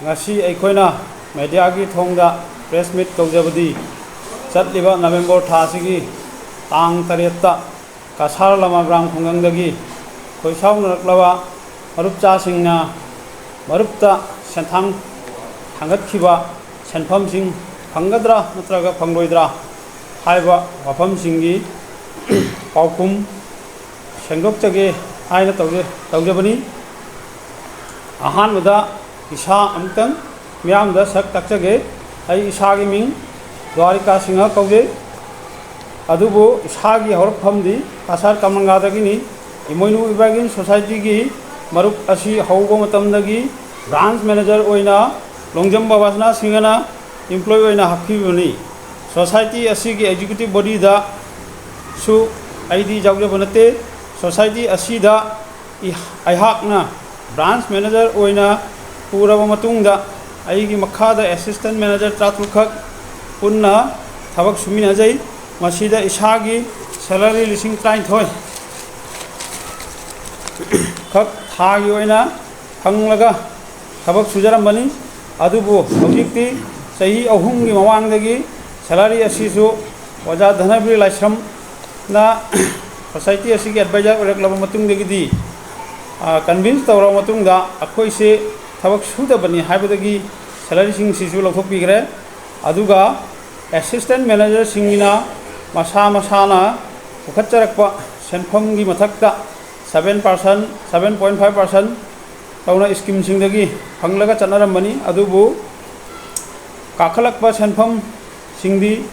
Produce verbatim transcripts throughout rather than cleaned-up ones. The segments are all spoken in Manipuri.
ꯉꯁꯤ ꯑꯩꯈꯣꯏꯅ ꯃꯦꯗꯤꯌꯥꯒꯤ ꯊꯣꯡꯗ ꯄ꯭ꯔꯦꯁ ꯃꯤꯠ ꯇꯧꯖꯕꯗꯤ, ꯆꯠꯂꯤꯕ ꯅꯕꯦꯝꯕꯔ ꯊꯥ ꯑꯁꯤꯒꯤ ꯇꯥꯡ ꯇꯔꯦꯠꯇ ꯀꯁꯥꯔ ꯂꯃꯥꯒ꯭ꯔꯥꯝ ꯈꯨꯡꯒꯪꯗꯒꯤ ꯈꯣꯏꯁꯥꯎꯅꯔꯛꯂꯕ ꯃꯔꯨꯞꯆꯥꯁꯤꯡꯅ ꯃꯔꯨꯞꯇ ꯁꯦꯟꯊꯥꯡ ꯊꯥꯡꯒꯠꯈꯤꯕ ꯁꯦꯟꯐꯝꯁꯤꯡ ꯐꯪꯒꯗ꯭ꯔꯥ ꯅꯠꯇ꯭ꯔꯒ ꯐꯪꯂꯣꯏꯗ꯭ꯔꯥ ꯍꯥꯏꯕ ꯋꯥꯐꯝꯁꯤꯡꯒꯤ ꯄꯥꯎꯈꯨꯝ ꯁꯦꯡꯗꯣꯛꯆꯒꯦ ꯍꯥꯏꯅ ꯇꯧꯖ-, ꯇꯧꯖꯕꯅꯤ꯫ ꯑꯍꯥꯟꯕꯗ ꯏꯁꯥ ꯑꯃꯨꯛꯇꯪ ꯃꯤꯌꯥꯝꯗ ꯁꯛ ꯇꯥꯛꯆꯒꯦ꯫ ꯑꯩ ꯏꯁꯥꯒꯤ ꯃꯤꯡ ꯗ꯭ꯋꯥꯔꯤꯀꯥ ꯁꯤꯡꯍ ꯀꯧꯖꯩ꯫ ꯑꯗꯨꯕꯨ ꯏꯁꯥꯒꯤ ꯍꯧꯔꯛꯐꯝꯗꯤ ꯀꯁꯥꯔ ꯀꯃꯪꯒꯥꯗꯒꯤꯅꯤ꯫ ꯏꯃꯣꯏꯅꯨ ꯏꯕꯥꯏꯒꯤꯟ ꯁꯣꯁꯥꯏꯇꯤꯒꯤ ꯃꯔꯨꯞ ꯑꯁꯤ ꯍꯧꯕ ꯃꯇꯝꯗꯒꯤ ꯕ꯭ꯔꯥꯟꯁ ꯃꯦꯅꯦꯖꯔ ꯑꯣꯏꯅ ꯂꯣꯡꯖꯝ ꯕꯕꯥꯁꯅꯥ ꯁꯤꯡꯍꯅ ꯏꯝꯄ꯭ꯂꯣꯏ ꯑꯣꯏꯅ ꯍꯥꯞꯈꯤꯕꯅꯤ꯫ ꯁꯣꯁꯥꯏꯇꯤ ꯑꯁꯤꯒꯤ ꯑꯦꯛꯖꯤꯀ꯭ꯌꯨꯇꯤꯚ ꯕꯣꯗꯤꯗꯁꯨ ꯑꯩꯗꯤ ꯌꯥꯎꯖꯕ ꯅꯠꯇꯦ꯫ ꯁꯣꯁꯥꯏꯇꯤ ꯑꯁꯤꯗ ꯏ-, ꯑꯩꯍꯥꯛꯅ ꯕ꯭ꯔꯥꯟꯁ ꯃꯦꯅꯦꯖꯔ ꯑꯣꯏꯅ ꯄꯨꯔꯕ ꯃꯇꯨꯡꯗ ꯑꯩꯒꯤ ꯃꯈꯥꯗ ꯑꯦꯁꯤꯁꯇꯦꯟ ꯃꯦꯅꯦꯖꯔ ꯇꯔꯥꯇꯔꯨꯛꯈꯛ ꯄꯨꯟꯅ ꯊꯕꯛ ꯁꯨꯃꯤꯟꯅꯖꯩ꯫ ꯃꯁꯤꯗ ꯏꯁꯥꯒꯤ ꯁꯦꯂꯔꯤ ꯂꯤꯁꯤꯡ ꯇꯔꯥꯅꯤꯊꯣꯏ ꯈꯛ ꯊꯥꯒꯤ ꯑꯣꯏꯅ ꯐꯪꯂꯒ ꯊꯕꯛ ꯁꯨꯖꯔꯝꯕꯅꯤ꯫ ꯑꯗꯨꯕꯨ ꯍꯧꯖꯤꯛꯇꯤ ꯆꯍꯤ ꯑꯍꯨꯝꯒꯤ ꯃꯃꯥꯡꯗꯒꯤ ꯁꯦꯂꯔꯤ ꯑꯁꯤꯁꯨ ꯑꯣꯖꯥ ꯙꯅꯕꯤꯔ ꯂꯥꯏꯁ꯭ꯔꯝꯅ ꯁꯣꯁꯥꯏꯇꯤ ꯑꯁꯤꯒꯤ ꯑꯦꯗꯚꯥꯏꯖꯔ ꯑꯣꯏꯔꯛꯂꯕ ꯃꯇꯨꯡꯗꯒꯤꯗꯤ, ꯑ, ꯀꯟꯚꯤꯟꯁ ꯇꯧꯔꯕ ꯃꯇꯨꯡꯗ ꯑꯩꯈꯣꯏꯁꯦ ꯊꯕꯛ ꯁꯨꯗꯕꯅꯤ ꯍꯥꯏꯕꯗꯒꯤ ꯁꯦꯂꯔꯤꯁꯤꯡꯁꯤꯁꯨ ꯂꯧꯊꯣꯛꯄꯤꯈ꯭ꯔꯦ꯫ ꯑꯗꯨꯒ ꯑꯦꯁꯤꯁꯇꯦꯟ ꯃꯦꯅꯦꯖꯔꯁꯤꯡꯒꯤꯅ ꯃꯁꯥ ꯃꯁꯥꯅ ꯄꯨꯈꯠꯆꯔꯛꯄ ꯁꯦꯟꯐꯝꯒꯤ ꯃꯊꯛꯇ seven percent, seven point five percent ꯇꯧꯅ ꯁ꯭ꯀꯤꯝꯁꯤꯡꯗꯒꯤ ꯐꯪꯂꯒ ꯆꯠꯅꯔꯝꯕꯅꯤ꯫ ꯑꯗꯨꯕꯨ ꯀꯥꯈꯠꯂꯛꯄ ꯁꯦꯟꯐꯝꯁꯤꯡꯗꯤ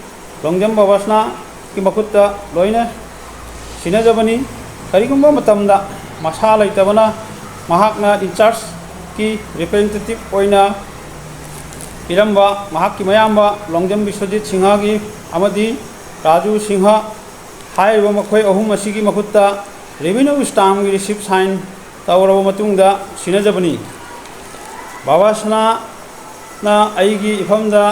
ꯂꯣꯡꯖꯝ ꯕꯕꯥꯁꯅꯥꯒꯤ ꯃꯈꯨꯠꯇ ꯂꯣꯏꯅ ꯁꯤꯟꯅꯖꯕꯅꯤ꯫ ꯀꯔꯤꯒꯨꯝꯕ ꯃꯇꯝꯗ ꯃꯁꯥ ꯂꯩꯇꯕꯅ ꯃꯍꯥꯛꯅ ꯏꯟꯆꯥꯔꯖꯀꯤ ꯔꯤꯄ꯭ꯔꯖꯦꯟꯇꯦꯇꯤꯚ ꯑꯣꯏꯅ ꯄꯤꯔꯝꯕ ꯃꯍꯥꯛꯀꯤ ꯃꯌꯥꯝꯕ ꯂꯣꯡꯖꯝ ꯕꯤꯁ꯭ꯋꯖꯤꯠ ꯁꯤꯡꯍꯒꯤ ꯑꯃꯗꯤ ꯔꯥꯖꯨ ꯁꯤꯡꯍ ꯍꯥꯏꯔꯤꯕ ꯃꯈꯣꯏ ꯑꯍꯨꯝ ꯑꯁꯤꯒꯤ ꯃꯈꯨꯠꯇ ꯔꯦꯚꯤꯅ꯭ꯌꯨ ꯁ꯭ꯇꯥꯝꯒꯤ ꯔꯤꯁꯤꯞ ꯁꯥꯏꯟ ꯇꯧꯔꯕ ꯃꯇꯨꯡꯗ ꯁꯤꯟꯅꯖꯕꯅꯤ꯫ ꯕꯕꯥꯁꯅꯥꯅ ꯑꯩꯒꯤ ꯏꯐꯝꯗ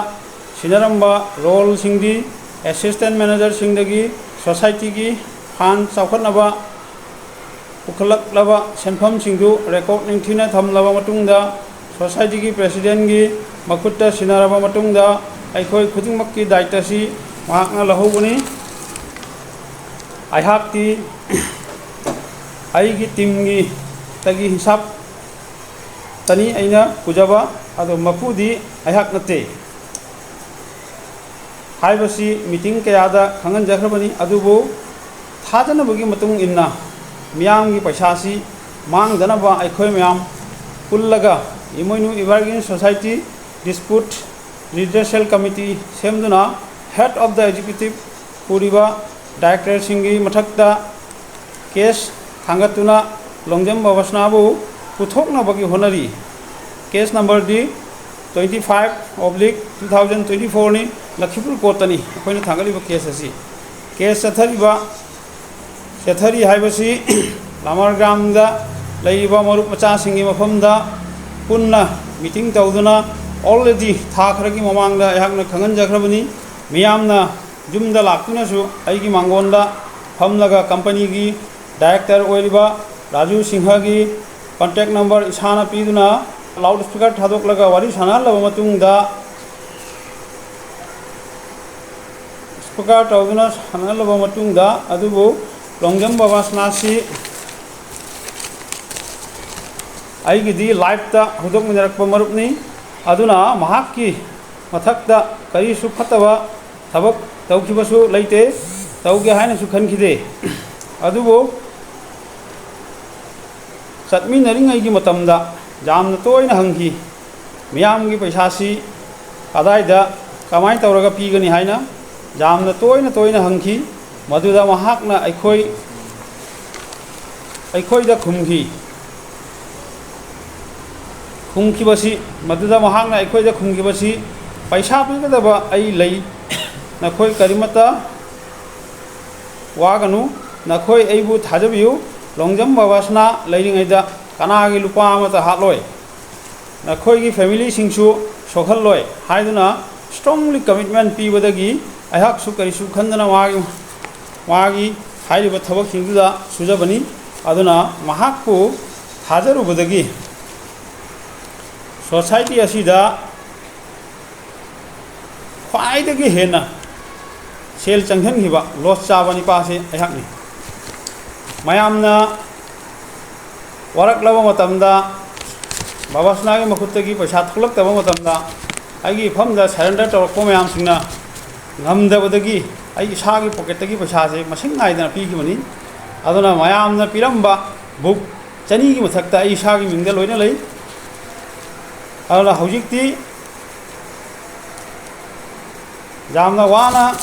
ꯁꯤꯟꯅꯔꯝꯕ ꯔꯣꯜꯁꯤꯡꯗꯤ ꯑꯦꯁꯤꯁꯇꯦꯟ ꯃꯦꯅꯦꯖꯔꯁꯤꯡꯗꯒꯤ ꯁꯣꯁꯥꯏꯇꯤꯒꯤ ꯐꯟ ꯆꯥꯎꯈꯠꯅꯕ ꯄꯨꯈꯠꯂꯛꯂꯕ ꯁꯦꯟꯐꯝꯁꯤꯡꯗꯨ ꯔꯦꯀꯣꯔꯗ ꯅꯤꯡꯊꯤꯅ ꯊꯝꯂꯕ ꯃꯇꯨꯡꯗ, ꯁꯣꯁꯥꯏꯇꯤꯒꯤ ꯄ꯭ꯔꯦꯁꯤꯗꯦꯟꯒꯤ ꯃꯈꯨꯠꯇ ꯁꯤꯟꯅꯔꯕ ꯃꯇꯨꯡꯗ ꯑꯩꯈꯣꯏ ꯈꯨꯗꯤꯡꯃꯛꯀꯤ ꯗꯥꯌꯤꯠꯕꯁꯤ ꯃꯍꯥꯛꯅ ꯂꯧꯍꯧꯒꯅꯤ꯫ ꯑꯩꯍꯥꯛꯇꯤ ꯑꯩꯒꯤ ꯇꯤꯝꯒꯤ ꯇꯒꯤ ꯍꯤꯁꯥꯕ ꯇꯅꯤ ꯑꯩꯅ ꯄꯨꯖꯕ, ꯑꯗꯣ ꯃꯄꯨꯗꯤ ꯑꯩꯍꯥꯛ ꯅꯠꯇꯦ ꯍꯥꯏꯕꯁꯤ ꯃꯤꯇꯤꯡ ꯀꯌꯥꯗ ꯈꯪꯍꯟꯖꯈ꯭ꯔꯕꯅꯤ꯫ ꯑꯗꯨꯕꯨ ꯊꯥꯖꯅꯕꯒꯤ ꯃꯇꯨꯡ ꯏꯟꯅ ꯃꯤꯌꯥꯝꯒꯤ ꯄꯩꯁꯥꯁꯤ ꯃꯥꯡꯗꯅꯕ ꯑꯩꯈꯣꯏ ꯃꯌꯥꯝ ꯄꯨꯜꯂꯒ ꯏꯃꯣꯏꯅꯨ ꯏꯚꯥꯔꯒ꯭ꯔꯤꯟ ꯁꯣꯁꯥꯏꯇꯤ ꯗꯤꯁꯄ꯭ꯌꯨꯠ ꯔꯤꯗ꯭ꯔꯦꯁꯦꯜ ꯀꯃꯤꯇꯤ ꯁꯦꯝꯗꯨꯅ head of the executive ꯄꯨꯔꯤꯕ ꯗꯥꯏꯔꯦꯛꯇꯔꯁꯤꯡꯒꯤ ꯃꯊꯛꯇ ꯀꯦꯁ ꯊꯥꯡꯒꯠꯇꯨꯅ ꯂꯣꯡꯖꯝ ꯕꯕꯥꯁꯅꯥꯕꯨ ꯄꯨꯊꯣꯛꯅꯕꯒꯤ ꯍꯣꯠꯅꯔꯤ꯫ Case ꯅꯝꯕꯔꯗꯤ twenty five oblique two thousand twenty fourꯅꯤ, ꯂꯈꯤꯄꯨꯔ ꯀꯣꯔꯠꯇꯅꯤ ꯑꯩꯈꯣꯏꯅ ꯊꯥꯡꯒꯠꯂꯤꯕ ꯀꯦꯁ ꯑꯁꯤ꯫ ꯀꯦꯁ ꯆꯠꯊꯔꯤꯕ, ꯆꯠꯊꯔꯤ ꯍꯥꯏꯕꯁꯤ ꯂꯥꯃꯔꯒ꯭ꯔꯥꯝꯗ ꯂꯩꯔꯤꯕ ꯃꯔꯨꯞ ꯃꯆꯥꯁꯤꯡꯒꯤ ꯃꯐꯝꯗ ꯄꯨꯟꯅ ꯃꯤꯇꯤꯡ ꯇꯧꯗꯨꯅ already ꯊꯥ ꯈꯔꯒꯤ ꯃꯃꯥꯡꯗ ꯑꯩꯍꯥꯛꯅ ꯈꯪꯍꯟꯖꯈ꯭ꯔꯕꯅꯤ꯫ ꯃꯤꯌꯥꯝꯅ ꯌꯨꯝꯗ ꯂꯥꯛꯇꯨꯅꯁꯨ ꯑꯩꯒꯤ ꯃꯥꯡꯒꯣꯟꯗ ꯐꯝꯂꯒ ꯀꯝꯄꯅꯤꯒꯤ ꯗꯥꯏꯔꯦꯛꯇꯔ ꯑꯣꯏꯔꯤꯕ ꯔꯥꯖꯨ ꯁꯤꯡꯍꯒꯤ ꯀꯣꯟꯇꯦꯛ ꯅꯝꯕꯔ ꯏꯁꯥꯅ ꯄꯤꯗꯨꯅ ꯂꯥꯎꯗ ꯁ꯭ꯄꯤꯀꯔ ꯊꯥꯗꯣꯛꯂꯒ ꯋꯥꯔꯤ ꯁꯥꯟꯅꯍꯜꯂꯕ ꯃꯇꯨꯡꯗ, ꯁ꯭ꯄꯤꯀꯔ ꯇꯧꯗꯨꯅ ꯁꯥꯟꯅꯍꯜꯂꯕ ꯃꯇꯨꯡꯗ, ꯑꯗꯨꯕꯨ ꯂꯣꯡꯖꯝ ꯕꯕꯥꯁꯅꯥꯁꯤ ꯑꯩꯒꯤꯗꯤ ꯂꯥꯏꯐꯇ ꯍꯧꯗꯣꯛꯃꯤꯟꯅꯔꯛꯄ ꯃꯔꯨꯞꯅꯤ꯫ ꯑꯗꯨꯅ ꯃꯍꯥꯛꯀꯤ ꯃꯊꯛꯇ ꯀꯔꯤꯁꯨ ꯐꯠꯇꯕ ꯊꯕꯛ ꯇꯧꯈꯤꯕꯁꯨ ꯂꯩꯇꯦ, ꯇꯧꯒꯦ ꯍꯥꯏꯅꯁꯨ ꯈꯟꯈꯤꯗꯦ꯫ ꯑꯗꯨꯕꯨ ꯆꯠꯃꯤꯟꯅꯔꯤꯉꯩꯒꯤ ꯃꯇꯝꯗ ꯌꯥꯝꯅ ꯇꯣꯏꯅ ꯍꯪꯈꯤ, ꯃꯤꯌꯥꯝꯒꯤ ꯄꯩꯁꯥꯁꯤ ꯀꯗꯥꯏꯗ, ꯀꯃꯥꯏꯅ ꯇꯧꯔꯒ ꯄꯤꯒꯅꯤ ꯍꯥꯏꯅ ꯌꯥꯝꯅ ꯇꯣꯏꯅ ꯇꯣꯏꯅ ꯍꯪꯈꯤ꯫ ꯃꯗꯨꯗ ꯃꯍꯥꯛꯅ ꯑꯩꯈꯣꯏ, ꯑꯩꯈꯣꯏꯗ ꯈꯨꯝꯈꯤ꯫ ꯈꯨꯝꯈꯤꯕꯁꯤ, ꯃꯗꯨꯗ ꯃꯍꯥꯛꯅ ꯑꯩꯈꯣꯏꯗ ꯈꯨꯝꯈꯤꯕꯁꯤ, "ꯄꯩꯁꯥ ꯄꯤꯒꯗꯕ ꯑꯩ ꯂꯩ, ꯅꯈꯣꯏ ꯀꯔꯤꯃꯠꯇ ꯋꯥꯒꯅꯨ, ꯅꯈꯣꯏ ꯑꯩꯕꯨ ꯊꯥꯖꯕꯤꯌꯨ, ꯂꯣꯡꯖꯝ ꯕꯕꯥꯁꯅꯥ ꯂꯩꯔꯤꯉꯩꯗ ꯀꯅꯥꯒꯤ ꯂꯨꯄꯥ ꯑꯃꯠꯇ ꯍꯥꯠꯂꯣꯏ, ꯅꯈꯣꯏꯒꯤ ꯐꯦꯃꯤꯂꯤꯁꯤꯡꯁꯨ ꯁꯣꯛꯍꯜꯂꯣꯏ" ꯍꯥꯏꯗꯨꯅ strongly commitment ꯄꯤꯕꯗꯒꯤ ꯑꯩꯍꯥꯛꯁꯨ ꯀꯔꯤꯁꯨ ꯈꯟꯗꯅ ꯃꯥꯒꯤ, ꯃꯥꯒꯤ ꯍꯥꯏꯔꯤꯕ ꯊꯕꯛꯁꯤꯡꯗꯨꯗ ꯁꯨꯖꯕꯅꯤ꯫ ꯑꯗꯨꯅ ꯃꯍꯥꯛꯄꯨ ꯊꯥꯖꯔꯨꯕꯗꯒꯤ ꯁꯣꯁꯥꯏꯇꯤ ꯑꯁꯤꯗ ꯈ꯭ꯋꯥꯏꯗꯒꯤ ꯍꯦꯟꯅ ꯁꯦꯜ ꯆꯪꯁꯤꯟꯈꯤꯕ, ꯂꯣꯁ ꯆꯥꯕ ꯅꯤꯄꯥꯁꯦ ꯑꯩꯍꯥꯛꯅꯤ꯫ ꯃꯌꯥꯝꯅ ꯋꯥꯔꯛꯂꯕ ꯃꯇꯝꯗ, ꯕꯥꯕꯥꯁꯅꯥꯒꯤ ꯃꯈꯨꯠꯇꯒꯤ ꯄꯩꯁꯥ ꯊꯣꯛꯂꯛꯇꯕ ꯃꯇꯝꯗ, ꯑꯩꯒꯤ ꯏꯐꯝꯗ ꯁꯔꯦꯟꯗꯔ ꯇꯧꯔꯛꯄ ꯃꯌꯥꯝꯁꯤꯡꯅ ꯉꯝꯗꯕꯗꯒꯤ ꯑꯩ ꯏꯁꯥꯒꯤ ꯄꯣꯀꯦꯠꯇꯒꯤ ꯄꯩꯁꯥꯁꯦ ꯃꯁꯤꯡ ꯅꯥꯏꯗꯅ ꯄꯤꯈꯤꯕꯅꯤ꯫ ꯑꯗꯨꯅ ꯃꯌꯥꯝꯅ ꯄꯤꯔꯝꯕ ꯕꯨꯛ ꯆꯅꯤꯒꯤ ꯃꯊꯛꯇ ꯑꯩ ꯏꯁꯥꯒꯤ ꯃꯤꯡꯗ ꯂꯣꯏꯅ ꯂꯩ꯫ ꯑꯗꯨꯅ ꯍꯧꯖꯤꯛꯇꯤ ꯌꯥꯝꯅ ꯋꯥꯅ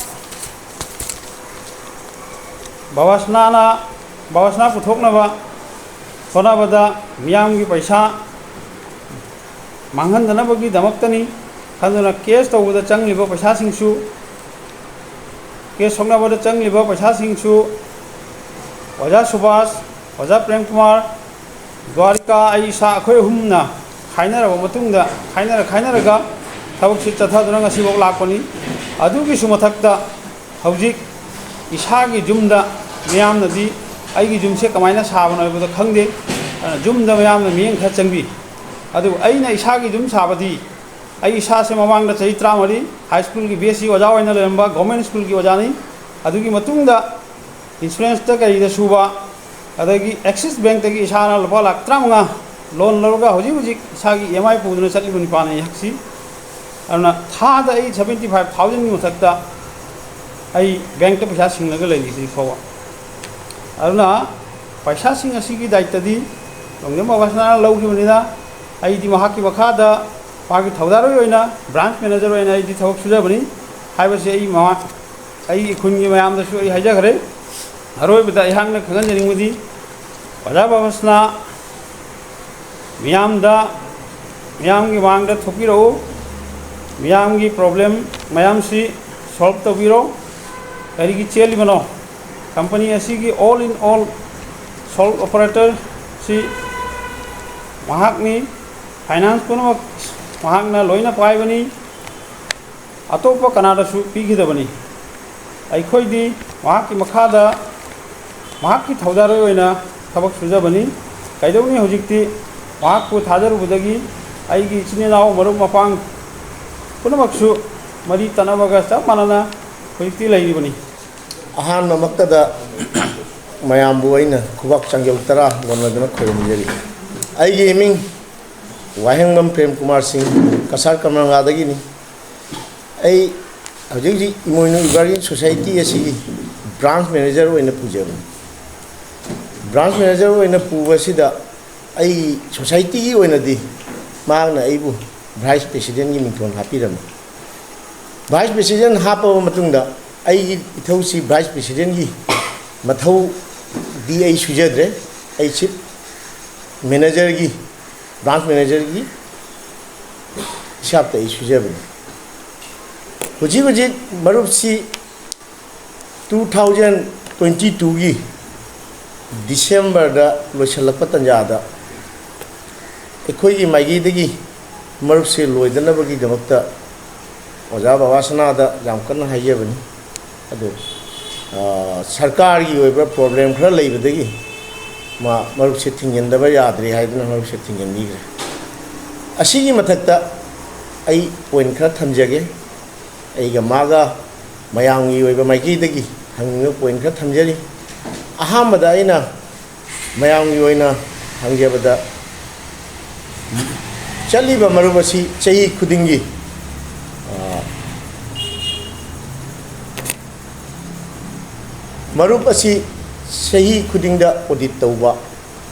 ꯕꯥꯕꯥꯁꯅꯥꯅ, ꯕꯥꯕꯥꯁꯅꯥ ꯄꯨꯊꯣꯛꯅꯕ ꯍꯣꯠꯅꯕꯗ ꯃꯤꯌꯥꯝꯒꯤ ꯄꯩꯁꯥ ꯃꯥꯡꯍꯟꯗꯅꯕꯒꯤꯗꯃꯛꯇꯅꯤ꯫ ꯑꯗꯨꯅ ꯀꯦꯁ ꯇꯧꯕꯗ ꯆꯪꯂꯤꯕ ꯄꯩꯁꯥꯁꯤꯡꯁꯨ, ꯀꯦꯁ ꯁꯣꯛꯅꯕꯗ ꯆꯪꯂꯤꯕ ꯄꯩꯁꯥꯁꯤꯡꯁꯨ ꯑꯣꯖꯥ ꯁꯨꯕꯥꯁ, ꯑꯣꯖꯥ ꯄ꯭ꯔꯦꯝ ꯀꯨꯃꯥꯔ, ꯗ꯭ꯋꯥꯔꯤꯀꯥ, ꯑꯩ ꯏꯁꯥ, ꯑꯩꯈꯣꯏ ꯑꯍꯨꯝꯅ ꯈꯥꯏꯅꯔꯕ ꯃꯇꯨꯡꯗ, ꯈꯥꯏꯅꯔ ꯈꯥꯏꯅꯔꯒ ꯊꯕꯛꯁꯤ ꯆꯠꯊꯗꯨꯅ ꯉꯁꯤꯐꯥꯎ ꯂꯥꯛꯄꯅꯤ꯫ ꯑꯗꯨꯒꯤꯁꯨ ꯃꯊꯛꯇ ꯍꯧꯖꯤꯛ ꯏꯁꯥꯒꯤ ꯌꯨꯝꯗ ꯃꯤꯌꯥꯝꯅꯗꯤ ꯑꯩꯒꯤ ꯌꯨꯝꯁꯦ ꯀꯃꯥꯏꯅ ꯁꯥꯕꯅꯣ ꯍꯥꯏꯕꯗꯣ ꯈꯪꯗꯦ꯫ ꯑꯗꯨꯅ ꯌꯨꯝꯗ ꯃꯤꯌꯥꯝꯅ ꯃꯤꯠꯌꯦꯡ ꯈꯔ ꯆꯪꯕꯤ꯫ ꯑꯗꯨꯕꯨ ꯑꯩꯅ ꯏꯁꯥꯒꯤ ꯌꯨꯝ ꯁꯥꯕꯗꯤ, ꯑꯩ ꯏꯁꯥꯁꯦ ꯃꯃꯥꯡꯗ ꯆꯍꯤ ꯇꯔꯥꯃꯔꯤ ꯍꯥꯏ ꯁ꯭ꯀꯨꯜꯒꯤ ꯕꯤ ꯑꯦꯁ ꯁꯤ ꯑꯣꯖꯥ ꯑꯣꯏꯅ ꯂꯩꯔꯝꯕ ꯒꯣꯔꯃꯦꯟ ꯁ꯭ꯀꯨꯜꯒꯤ ꯑꯣꯖꯥꯅꯤ꯫ ꯑꯗꯨꯒꯤ ꯃꯇꯨꯡꯗ ꯏꯟꯁꯨꯔꯦꯟꯁꯇ ꯀꯔꯤꯗ ꯁꯨꯕ, ꯑꯗꯒꯤ ꯑꯦꯛꯁꯤꯁ ꯕꯦꯡꯛꯇꯒꯤ ꯏꯁꯥꯅ ꯂꯨꯄꯥ ꯂꯥꯈ ꯇꯔꯥꯃꯉꯥ ꯂꯣꯟ ꯂꯧꯔꯒ ꯍꯧꯖꯤꯛ ꯍꯧꯖꯤꯛ ꯏꯁꯥꯒꯤ ꯏ ꯑꯦꯝ ꯑꯥꯏ ꯄꯨꯗꯨꯅ ꯆꯠꯂꯤꯕ ꯅꯨꯄꯥꯅꯤ ꯑꯩꯍꯥꯛꯁꯤ꯫ ꯑꯗꯨꯅ ꯊꯥꯗ ꯑꯩ ꯁꯕꯦꯟꯇꯤ ꯐꯥꯏꯚ ꯊꯥꯎꯖꯟꯒꯤ ꯃꯊꯛꯇ ꯑꯩ ꯕꯦꯡꯛꯇ ꯄꯩꯁꯥ ꯁꯤꯡꯂꯒ ꯂꯩꯔꯤ ꯍꯧꯖꯤꯛ ꯐꯥꯎꯕ꯫ ꯑꯗꯨꯅ ꯄꯩꯁꯥꯁꯤꯡ ꯑꯁꯤꯒꯤ ꯗꯥꯏꯇꯗꯤ ꯇꯣꯡꯖꯝ ꯕꯥꯕꯥꯁꯅꯥꯅ ꯂꯧꯈꯤꯕꯅꯤꯅ, ꯑꯩꯗꯤ ꯃꯍꯥꯛꯀꯤ ꯃꯈꯥꯗ ꯃꯥꯒꯤ ꯊꯧꯗꯥꯔꯣꯏ ꯑꯣꯏꯅ, ꯕ꯭ꯔꯥꯟꯁ ꯃꯦꯅꯦꯖꯔ ꯑꯣꯏꯅ ꯑꯩꯗꯤ ꯊꯕꯛ ꯁꯨꯖꯕꯅꯤ ꯍꯥꯏꯕꯁꯤ ꯑꯩ ꯃꯃꯥ-, ꯑꯩꯒꯤ ꯈꯨꯟꯒꯤ ꯃꯌꯥꯝꯗꯁꯨ ꯑꯩ ꯍꯥꯏꯖꯈ꯭ꯔꯦ꯫ ꯑꯔꯣꯏꯕꯗ ꯑꯩꯍꯥꯛꯅ ꯈꯪꯍꯟꯖꯅꯤꯡꯕꯗꯤ, ꯑꯣꯖꯥ ꯕꯥꯕꯥꯁꯅꯥ ꯃꯤꯌꯥꯝꯗ, ꯃꯤꯌꯥꯝꯒꯤ ꯃꯥꯡꯗ ꯊꯣꯛꯄꯤꯔꯛꯎ꯫ ꯃꯤꯌꯥꯝꯒꯤ ꯄ꯭ꯔꯣꯕ꯭ꯂꯦꯝ ꯃꯌꯥꯝꯁꯤ ꯁꯣꯜꯕ ꯇꯧꯕꯤꯔꯣ꯫ ꯀꯔꯤꯒꯤ ꯆꯦꯜꯂꯤꯕꯅꯣ? ꯀꯝꯄꯅꯤ ꯑꯁꯤꯒꯤ all in all sole operator ꯁꯤ ꯃꯍꯥꯛꯅꯤ꯫ ꯐꯥꯏꯅꯥꯟꯁ ꯄꯨꯝꯅꯃꯛ ꯃꯍꯥꯛꯅ ꯂꯣꯏꯅ ꯄꯥꯏꯕꯅꯤ꯫ ꯑꯇꯣꯞꯄ ꯀꯅꯥꯗꯁꯨ ꯄꯤꯈꯤꯗꯕꯅꯤ꯫ ꯑꯩꯈꯣꯏꯗꯤ ꯃꯍꯥꯛꯀꯤ ꯃꯈꯥꯗ ꯃꯍꯥꯛꯀꯤ ꯊꯧꯗꯥꯔꯣꯏ ꯑꯣꯏꯅ ꯊꯕꯛ ꯁꯨꯖꯕꯅꯤ꯫ ꯀꯩꯗꯧꯅꯤ, ꯍꯧꯖꯤꯛꯇꯤ ꯃꯍꯥꯛꯄꯨ ꯊꯥꯖꯔꯨꯕꯗꯒꯤ ꯑꯩꯒꯤ ꯏꯆꯤꯟ ꯏꯅꯥꯎ ꯃꯔꯨꯞ ꯃꯄꯥꯡ ꯄꯨꯝꯅꯃꯛꯁꯨ ꯃꯔꯤ ꯇꯠꯅꯕꯒ ꯆꯞ ꯃꯥꯟꯅꯅ ꯍꯧꯖꯤꯛꯇꯤ ꯂꯩꯔꯤꯕꯅꯤ꯫ ꯑꯍꯥꯟꯕꯃꯛꯇꯗ ꯃꯌꯥꯝꯕꯨ ꯑꯩꯅ ꯈꯨꯕꯥꯛ ꯆꯥꯡꯖꯧ ꯇꯔꯥ ꯂꯣꯟꯅꯗꯨꯅ ꯈꯣꯏꯔꯨꯝꯖꯔꯤ꯫ ꯑꯩꯒꯤ ꯏꯃꯤꯡ ꯋꯥꯍꯦꯡꯕꯝ ꯄ꯭ꯔꯦꯝ ꯀꯨꯃꯥꯔ ꯁꯤꯡ, ꯀꯁꯥꯔ ꯀꯃꯔꯪꯒꯥꯗꯒꯤꯅꯤ꯫ ꯑꯩ ꯍꯧꯖꯤꯛ ꯍꯧꯖꯤꯛ ꯏꯃꯣꯏꯅꯨ ꯏꯕꯥꯔꯤꯟ ꯁꯣꯁꯥꯏꯇꯤ ꯑꯁꯤꯒꯤ ꯕ꯭ꯔꯥꯟꯁ ꯃꯦꯅꯦꯖꯔ ꯑꯣꯏꯅ ꯄꯨꯖꯕꯅꯤ꯫ ꯕ꯭ꯔꯥꯟꯁ ꯃꯦꯅꯦꯖꯔ ꯑꯣꯏꯅ ꯄꯨꯕꯁꯤꯗ ꯑꯩ ꯁꯣꯁꯥꯏꯇꯤꯒꯤ ꯑꯣꯏꯅꯗꯤ ꯃꯍꯥꯛꯅ ꯑꯩꯕꯨ ꯚꯥꯏꯁ ꯄ꯭ꯔꯦꯁꯤꯗꯦꯟꯒꯤ ꯃꯤꯡꯊꯣꯜ ꯍꯥꯞꯄꯤꯔꯝꯃꯤ꯫ ꯚꯥꯏꯁ ꯄ꯭ꯔꯦꯁꯤꯗꯦꯟ ꯍꯥꯞꯄꯕ ꯃꯇꯨꯡꯗ ꯑꯩꯒꯤ ꯏꯊꯧꯁꯤ ꯚꯥꯏꯁ ꯄ꯭ꯔꯦꯁꯤꯗꯦꯟꯒꯤ ꯃꯊꯧꯗꯤ ꯑꯩ ꯁꯨꯖꯗ꯭ꯔꯦ꯫ ꯑꯩ ꯆꯤꯐ ꯃꯦꯅꯦꯖꯔꯒꯤ, ꯕ꯭ꯔꯥꯟꯁ ꯃꯦꯅꯦꯖꯔꯒꯤ ꯍꯤꯁꯥꯞꯇ ꯑꯩ ꯁꯨꯖꯕꯅꯤ꯫ ꯍꯧꯖꯤꯛ ꯍꯧꯖꯤꯛ ꯃꯔꯨꯞꯁꯤ two thousand twenty twoꯒꯤ ꯗꯤꯁꯦꯝꯕꯔꯗ ꯂꯣꯏꯁꯤꯜꯂꯛꯄ ꯇꯥꯟꯖꯥꯗ ꯑꯩꯈꯣꯏꯒꯤ ꯃꯥꯏꯀꯩꯗꯒꯤ ꯃꯔꯨꯞꯁꯦ ꯂꯣꯏꯗꯅꯕꯒꯤꯗꯃꯛꯇ ꯑꯣꯖꯥ ꯕꯕꯥꯁꯅꯥꯗ ꯌꯥꯝ ꯀꯟꯅ ꯍꯥꯏꯖꯕꯅꯤ꯫ ꯑꯗꯨ, ꯑ, ꯁꯔꯀꯥꯔꯒꯤ ꯑꯣꯏꯕ ꯄ꯭ꯔꯣꯕ꯭ꯂꯦꯝ ꯈꯔ ꯂꯩꯕꯗꯒꯤ ꯃꯥ ꯃꯔꯨꯞꯁꯦ ꯊꯤꯡꯖꯤꯟꯗꯕ ꯌꯥꯗ꯭ꯔꯦ ꯍꯥꯏꯗꯨꯅ ꯃꯔꯨꯞꯁꯦ ꯊꯤꯡꯖꯤꯟꯕꯤꯈ꯭ꯔꯦ꯫ ꯑꯁꯤꯒꯤ ꯃꯊꯛꯇ ꯑꯩ ꯄꯣꯏꯟ ꯈꯔ ꯊꯝꯖꯒꯦ꯫ ꯑꯩꯒ ꯃꯥꯒ ꯃꯌꯥꯝꯒꯤ ꯑꯣꯏꯕ ꯃꯥꯏꯀꯩꯗꯒꯤ ꯍꯪꯅꯤꯡꯕ ꯄꯣꯏꯟ ꯈꯔ ꯊꯝꯖꯔꯤ꯫ ꯑꯍꯥꯟꯕꯗ ꯑꯩꯅ ꯃꯌꯥꯝꯒꯤ ꯑꯣꯏꯅ ꯍꯪꯖꯕꯗ, ꯆꯠꯂꯤꯕ ꯃꯔꯨꯞ ꯑꯁꯤ ꯆꯍꯤ ꯈꯨꯗꯤꯡꯒꯤ, ꯑ, ꯃꯔꯨꯞ ꯑꯁꯤ ꯆꯍꯤ ꯈꯨꯗꯤꯡꯗ ꯑꯣꯗꯤꯠ ꯇꯧꯕ,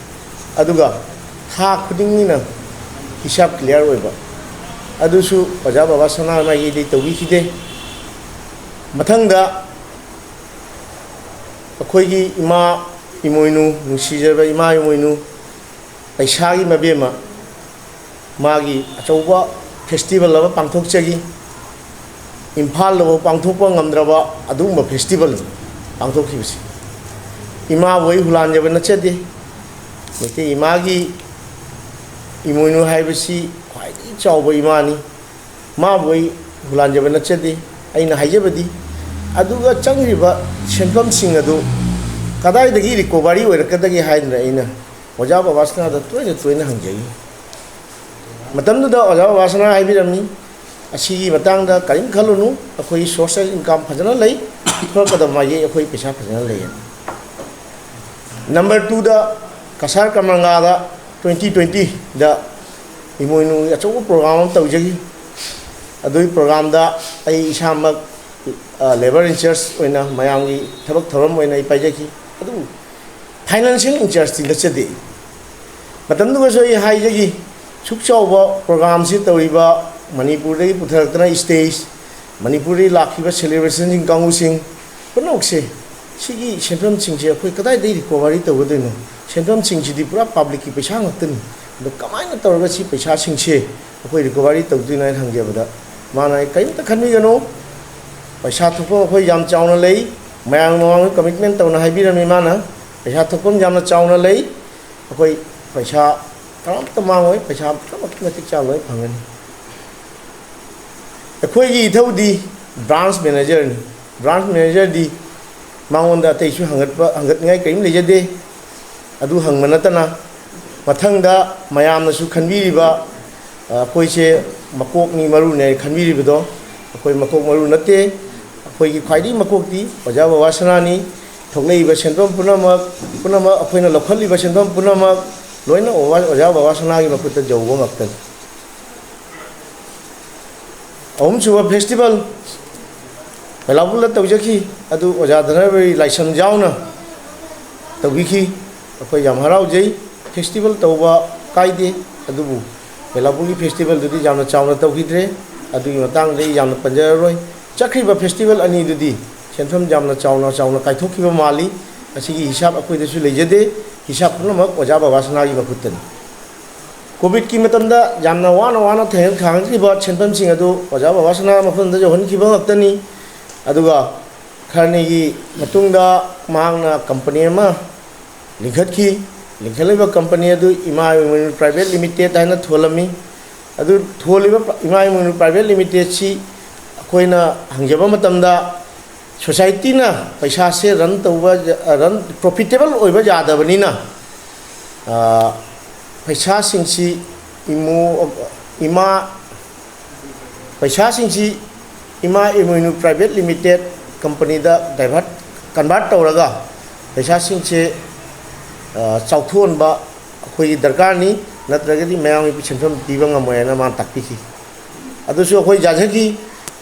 ꯑꯗꯨꯒ ꯊꯥ ꯈꯨꯗꯤꯡꯒꯤꯅ ꯍꯤꯁꯥꯞ ꯀ꯭ꯂꯤꯌꯥꯔ ꯑꯣꯏꯕ, ꯑꯗꯨꯁꯨ ꯑꯣꯖꯥ ꯕꯕꯥ ꯁꯅꯥꯃꯍꯤꯗꯤ ꯇꯧꯕꯤꯈꯤꯗꯦ꯫ ꯃꯊꯪꯗ ꯑꯩꯈꯣꯏꯒꯤ ꯏꯃꯥ ꯏꯃꯣꯏꯅꯨ, ꯅꯨꯡꯁꯤꯖꯔꯕ ꯏꯃꯥ ꯏꯃꯣꯏꯅꯨ, ꯄꯩꯁꯥꯒꯤ ꯃꯕꯦꯝꯃ, ꯃꯥꯒꯤ ꯑꯆꯧꯕ ꯐꯦꯁꯇꯤꯚꯦꯜ ꯑꯃ ꯄꯥꯡꯊꯣꯛꯆꯈꯤ꯫ ꯏꯝꯐꯥꯜꯗꯐꯥꯎ ꯄꯥꯡꯊꯣꯛꯄ ꯉꯝꯗ꯭ꯔꯕ ꯑꯗꯨꯒꯨꯝꯕ ꯐꯦꯁꯇꯤꯚꯦꯜꯅꯤ ꯄꯥꯡꯊꯣꯛꯈꯤꯕꯁꯤ꯫ ꯏꯃꯥꯕꯨ ꯑꯩ ꯍꯨꯂꯥꯟꯖꯕ ꯅꯠꯆꯗꯦ꯫ ꯃꯩꯇꯩ ꯏꯃꯥꯒꯤ ꯏꯃꯣꯏꯅꯨ ꯍꯥꯏꯕꯁꯤ ꯈ꯭ꯋꯥꯏꯗꯒꯤ ꯆꯥꯎꯕ ꯏꯃꯥꯅꯤ꯫ ꯃꯥꯕꯨ ꯑꯩ ꯍꯨꯂꯥꯟꯖꯕ ꯅꯠꯆꯗꯦ꯫ ꯑꯩꯅ ꯍꯥꯏꯖꯕꯗꯤ, ꯑꯗꯨꯒ ꯆꯪꯈ꯭ꯔꯤꯕ ꯁꯦꯟꯐꯝꯁꯤꯡ ꯑꯗꯨ ꯀꯗꯥꯏꯗꯒꯤ ꯔꯤꯀꯣꯚꯔꯤ ꯑꯣꯏꯔꯛꯀꯗꯒꯦ ꯍꯥꯏꯗꯨꯅ ꯑꯩꯅ ꯑꯣꯖꯥ ꯕꯕꯥꯁꯅꯥꯗ ꯇꯣꯏꯅ ꯇꯣꯏꯅ ꯍꯪꯖꯩ꯫ ꯃꯇꯝꯗꯨꯗ ꯑꯣꯖꯥ ꯕꯕꯥꯁꯅꯥ ꯍꯥꯏꯕꯤꯔꯝꯃꯤ, "ꯑꯁꯤꯒꯤ ꯃꯇꯥꯡꯗ ꯀꯔꯤꯝ ꯈꯜꯂꯨꯅꯨ, ꯑꯩꯈꯣꯏ source of income ꯐꯖꯅ ꯂꯩ, ꯊꯣꯛꯂꯛꯀꯗꯕ ꯃꯥꯏꯀꯩ ꯑꯩꯈꯣꯏ ꯄꯩꯁꯥ ꯐꯖꯅ ꯂꯩ"꯫ ꯅꯝꯕꯔ ꯇꯨꯗ ꯀꯁꯥꯔ ꯀꯃꯔꯪꯒꯥꯗ twenty twentyꯗ ꯏꯃꯣꯏꯅꯨꯒꯤ ꯑꯆꯧꯕ program ꯑꯃ ꯇꯧꯖꯈꯤ꯫ ꯑꯗꯨꯒꯤ programꯗ ꯑꯩ ꯏꯁꯥꯃꯛ labour in charge ꯑꯣꯏꯅ ꯃꯌꯥꯝꯒꯤ ꯊꯕꯛ ꯊꯧꯔꯝ ꯑꯣꯏꯅ ꯑꯩ ꯄꯥꯏꯖꯈꯤ꯫ ꯑꯗꯨꯕꯨ financial in chargeꯇꯤ ꯅꯠꯆꯗꯦ꯫ ꯃꯇꯝꯗꯨꯒꯁꯨ ꯑꯩ ꯍꯥꯏꯖꯈꯤ, ꯁꯨꯛ ꯆꯥꯎꯕ programꯁꯤ ꯇꯧꯔꯤꯕ, ꯃꯅꯤꯄꯨꯔꯗꯒꯤ ꯄꯨꯊꯔꯛꯇꯅ stage, ꯃꯅꯤꯄꯨꯔꯗꯒꯤ ꯂꯥꯛꯈꯤꯕ celebrationꯁꯤꯡ ꯀꯥꯡꯕꯨꯁꯤꯡ ꯄꯨꯝꯅꯃꯛꯁꯦ, ꯁꯤꯒꯤ ꯁꯦꯟꯐꯝꯁꯤꯡꯁꯦ ꯑꯩꯈꯣꯏ ꯀꯗꯥꯏꯗꯒꯤ recovery ꯇꯧꯒꯗꯣꯏꯅꯣ? ꯁꯦꯟꯐꯝꯁꯤꯡꯁꯤꯗꯤ ꯄꯨꯔꯥ publicꯀꯤ ꯄꯩꯁꯥ ꯉꯥꯛꯇꯅꯤ꯫ ꯑꯗꯣ ꯀꯃꯥꯏꯅ ꯇꯧꯔꯒ ꯁꯤ ꯄꯩꯁꯥꯁꯤꯡꯁꯦ ꯑꯩꯈꯣꯏ recovery ꯇꯧꯗꯣꯏꯅꯣ ꯍꯥꯏꯅ ꯍꯪꯖꯕꯗ, ꯃꯥꯅ, "ꯑꯩ ꯀꯔꯤꯝꯇ ꯈꯟꯕꯤꯒꯅꯨ, ꯄꯩꯁꯥ ꯊꯣꯛꯐꯝ ꯑꯩꯈꯣꯏ ꯌꯥꯝ ꯆꯥꯎꯅ ꯂꯩ"꯫ ꯃꯌꯥꯝ ꯃꯃꯥꯡꯗ commitment ꯇꯧꯅ ꯍꯥꯏꯕꯤꯔꯝꯃꯤ ꯃꯥꯅ, "ꯄꯩꯁꯥ ꯊꯣꯛꯐꯝ ꯌꯥꯝꯅ ꯆꯥꯎꯅ ꯂꯩ, ꯑꯩꯈꯣꯏ ꯄꯩꯁꯥ ꯀꯔꯝꯇ ꯃꯥꯡꯉꯣꯏ, ꯄꯩꯁꯥ ꯄꯨꯝꯅꯃꯛꯀꯤ ꯃꯇꯤꯛ ꯆꯥꯕ ꯂꯣꯏ ꯐꯪꯒꯅꯤ"꯫ ꯑꯩꯈꯣꯏꯒꯤ ꯏꯊꯧꯗꯤ branch managerꯅꯤ꯫ Branch managerꯗꯤ ꯃꯉꯣꯟꯗ ꯑꯇꯩꯁꯨ ꯍꯪꯒꯠꯄ, ꯍꯪꯒꯠꯅꯤꯡꯉꯥꯏ ꯀꯔꯤꯝ ꯂꯩꯖꯗꯦ꯫ ꯑꯗꯨ ꯍꯪꯕ ꯅꯠꯇꯅ, ꯃꯊꯪꯗ ꯃꯌꯥꯝꯅꯁꯨ ꯈꯟꯕꯤꯔꯤꯕ, ꯑ, ꯑꯩꯈꯣꯏꯁꯦ ꯃꯀꯣꯛꯅꯤ ꯃꯔꯨꯅꯤ ꯍꯥꯏꯅ ꯈꯟꯕꯤꯔꯤꯕꯗꯣ, ꯑꯩꯈꯣꯏ ꯃꯀꯣꯛ ꯃꯔꯨ ꯅꯠꯇꯦ꯫ ꯑꯩꯈꯣꯏꯒꯤ ꯈ꯭ꯋꯥꯏꯗꯒꯤ ꯃꯀꯣꯛꯇꯤ ꯑꯣꯖꯥ ꯕꯕꯥꯁꯅꯥꯅꯤ꯫ ꯊꯣꯛꯂꯛꯏꯕ ꯁꯦꯟꯐꯝ ꯄꯨꯝꯅꯃꯛ, ꯄꯨꯝꯅꯃꯛ ꯑꯩꯈꯣꯏꯅ ꯂꯧꯈꯠꯂꯤꯕ ꯁꯦꯟꯐꯝ ꯄꯨꯝꯅꯃꯛ ꯂꯣꯏꯅ ꯑꯣꯖꯥ, ꯑꯣꯖꯥ ꯕꯕꯥꯁꯅꯥꯒꯤ ꯃꯈꯨꯠꯇ ꯌꯧꯕ ꯉꯥꯛꯇꯅꯤ꯫ ꯑꯍꯨꯝꯁꯨꯕ festival ꯕꯦꯂꯥꯕꯨꯜꯗ ꯇꯧꯖꯈꯤ꯫ ꯑꯗꯨ ꯑꯣꯖꯥ ꯙꯅꯕꯤꯔ ꯂꯥꯏꯁ꯭ꯔꯝ ꯌꯥꯎꯅ ꯇꯧꯕꯤꯈꯤ꯫ ꯑꯩꯈꯣꯏ ꯌꯥꯝ ꯍꯔꯥꯎꯖꯩ꯫ Festival ꯇꯧꯕ ꯀꯥꯏꯗꯦ, ꯑꯗꯨꯕꯨ ꯕꯦꯂꯥꯕꯨꯜꯒꯤ festivalꯗꯨꯗꯤ ꯌꯥꯝꯅ ꯆꯥꯎꯅ ꯇꯧꯈꯤꯗ꯭ꯔꯦ꯫ ꯑꯗꯨꯒꯤ ꯃꯇꯥꯡꯗ ꯑꯩ ꯌꯥꯝꯅ ꯄꯟꯖꯔꯔꯣꯏ꯫ ꯆꯠꯈ꯭ꯔꯤꯕ festival ꯑꯅꯤꯗꯨꯗꯤ ꯁꯦꯟꯐꯝ ꯌꯥꯝꯅ ꯆꯥꯎꯅ, ꯆꯥꯎꯅ ꯀꯥꯏꯊꯣꯛꯈꯤꯕ ꯃꯥꯜꯂꯤ꯫ ꯑꯁꯤꯒꯤ ꯍꯤꯁꯥꯞ ꯑꯩꯈꯣꯏꯗꯁꯨ ꯂꯩꯖꯗꯦ꯫ ꯍꯤꯁꯥꯞ ꯄꯨꯝꯅꯃꯛ ꯑꯣꯖꯥ ꯕꯕꯥꯁꯅꯥꯒꯤ ꯃꯈꯨꯠꯇꯅꯤ꯫ COVIDꯀꯤ ꯃꯇꯝꯗ ꯌꯥꯝꯅ ꯋꯥꯅ, ꯋꯥꯅ ꯊꯦꯡꯅ ꯊꯥꯡꯒꯠꯈꯤꯕ ꯁꯦꯟꯐꯝꯁꯤꯡ ꯑꯗꯨ ꯑꯣꯖꯥ ꯕꯕꯥꯁꯅꯥ ꯃꯐꯝꯗ ꯌꯧꯍꯟꯈꯤꯕ ꯉꯥꯛꯇꯅꯤ꯫ ꯑꯗꯨꯒ ꯈꯔꯅꯤꯒꯤ ꯃꯇꯨꯡꯗ ꯃꯍꯥꯛꯅ company ꯑꯃ ꯂꯤꯡꯈꯠꯈꯤ꯫ ꯂꯤꯡꯈꯠꯂꯤꯕ company ꯑꯗꯨ ꯏꯃꯥ ꯏꯃꯣꯏꯅꯨ Private Limited ꯍꯥꯏꯅ ꯊꯣꯜꯂꯝꯃꯤ꯫ ꯑꯗꯨ ꯊꯣꯜꯂꯤꯕ ꯏꯃꯥ ꯏꯃꯣꯏꯅꯨ Private Limitedꯁꯤ ꯑꯩꯈꯣꯏꯅ ꯍꯪꯖꯕ ꯃꯇꯝꯗ, societyꯅ ꯄꯩꯁꯥꯁꯦ run ꯇꯧꯕ, run, profitable ꯑꯣꯏꯕ ꯌꯥꯗꯕꯅꯤꯅ, ꯑ, ꯄꯩꯁꯥꯁꯤꯡꯁꯤ ꯏꯃꯣ, ꯏꯃꯥ, ꯄꯩꯁꯥꯁꯤꯡꯁꯤ ꯏꯃꯥ ꯏꯃꯣꯏꯅꯨ ꯄ꯭ꯔꯥꯏꯚꯦꯠ ꯂꯤꯃꯤꯇꯦꯠ ꯀꯝꯄꯅꯤꯗ divert, convert ꯇꯧꯔꯒ ꯄꯩꯁꯥꯁꯤꯡꯁꯦ, ꯑ, ꯆꯥꯎꯊꯣꯛꯍꯟꯕ ꯑꯩꯈꯣꯏꯒꯤ ꯗꯔꯀꯥꯔꯅꯤ, ꯅꯠꯇ꯭ꯔꯒꯗꯤ ꯃꯌꯥꯝꯒꯤ ꯁꯦꯟꯐꯝ ꯄꯤꯕ ꯉꯝꯃꯣꯏ ꯍꯥꯏꯅ ꯃꯥꯅ ꯇꯥꯛꯄꯤꯈꯤ꯫ ꯑꯗꯨꯁꯨ ꯑꯩꯈꯣꯏ ꯌꯥꯖꯈꯤ꯫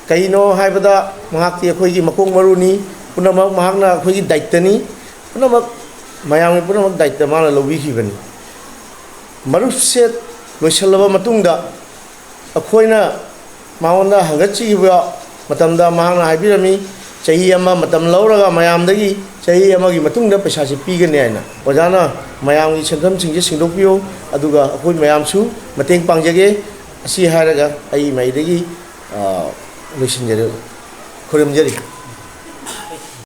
ꯀꯩꯅꯣ ꯍꯥꯏꯕꯗ, ꯃꯍꯥꯛꯇꯤ ꯑꯩꯈꯣꯏꯒꯤ ꯃꯀꯣꯛ ꯃꯔꯨꯅꯤ, ꯄꯨꯝꯅꯃꯛ ꯃꯍꯥꯛꯅ ꯑꯩꯈꯣꯏꯒꯤ ꯗꯥꯏꯇꯅꯤ, ꯄꯨꯝꯅꯃꯛ, ꯃꯌꯥꯝꯒꯤ ꯄꯨꯝꯅꯃꯛ ꯗꯥꯏꯇ ꯃꯥꯅ ꯂꯧꯕꯤꯈꯤꯕꯅꯤ꯫ ꯃꯔꯨꯞꯁꯦ ꯂꯣꯏꯁꯤꯜꯂꯕ ꯃꯇꯨꯡꯗ ꯑꯩꯈꯣꯏꯅ ꯃꯉꯣꯟꯗ ꯍꯪꯒꯠꯆꯈꯤꯕ ꯃꯇꯝꯗ ꯃꯍꯥꯛꯅ ꯍꯥꯏꯕꯤꯔꯝꯃꯤ, ꯆꯍꯤ ꯑꯃ ꯃꯇꯝ ꯂꯧꯔꯒ ꯃꯌꯥꯝꯗꯒꯤ ꯆꯍꯤ ꯑꯃꯒꯤ ꯃꯇꯨꯡꯗ ꯄꯩꯁꯥꯁꯤ ꯄꯤꯒꯅꯤ ꯍꯥꯏꯅ꯫ ꯑꯣꯖꯥꯅ ꯃꯌꯥꯝꯒꯤ ꯁꯦꯟꯐꯝꯁꯤꯡꯁꯦ ꯁꯤꯡꯗꯣꯛꯄꯤꯌꯨ, ꯑꯗꯨꯒ ꯑꯩꯈꯣꯏ ꯃꯌꯥꯝꯁꯨ ꯃꯇꯦꯡ ꯄꯥꯡꯖꯒꯦ꯫ ꯑꯁꯤ ꯍꯥꯏꯔꯒ ꯑꯩ ꯃꯥꯏꯗꯒꯤ, ꯑ, ꯂꯣꯏꯁꯤꯟꯖꯔꯦ, ꯈꯨꯔꯨꯝꯖꯔꯤ꯫